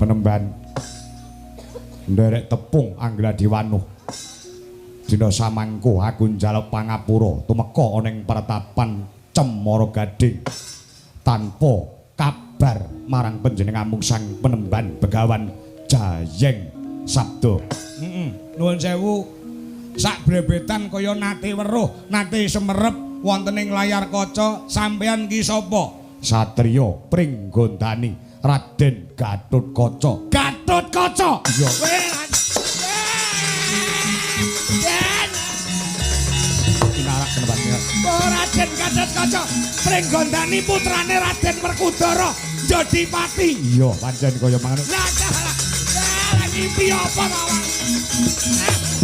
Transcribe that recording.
Penemban. Nderek tepung Anggla Diwanuh. Dina samangko aku njaluk pangapura tumeka ana ing pertapan Cemara Gading tanpa kabar marang panjenenganmu Sang Penemban Begawan Jayeng Sabda. Heeh. Nuwun sewu. Sak brebetan kaya nate weruh, nate semerep wonten ing layar kaca, sampeyan ki sapa? Satriya Pringgondani Raden Gatotkaca. Gatotkaca. Iya. Den. Pinarak penemban. Oh, Raden Gatotkaca, Pringgondani putrane Raden Werkudara, Jodipati. Iya, pancen kaya mangan. Lah, lah, lah, mimpi apa to, Mas?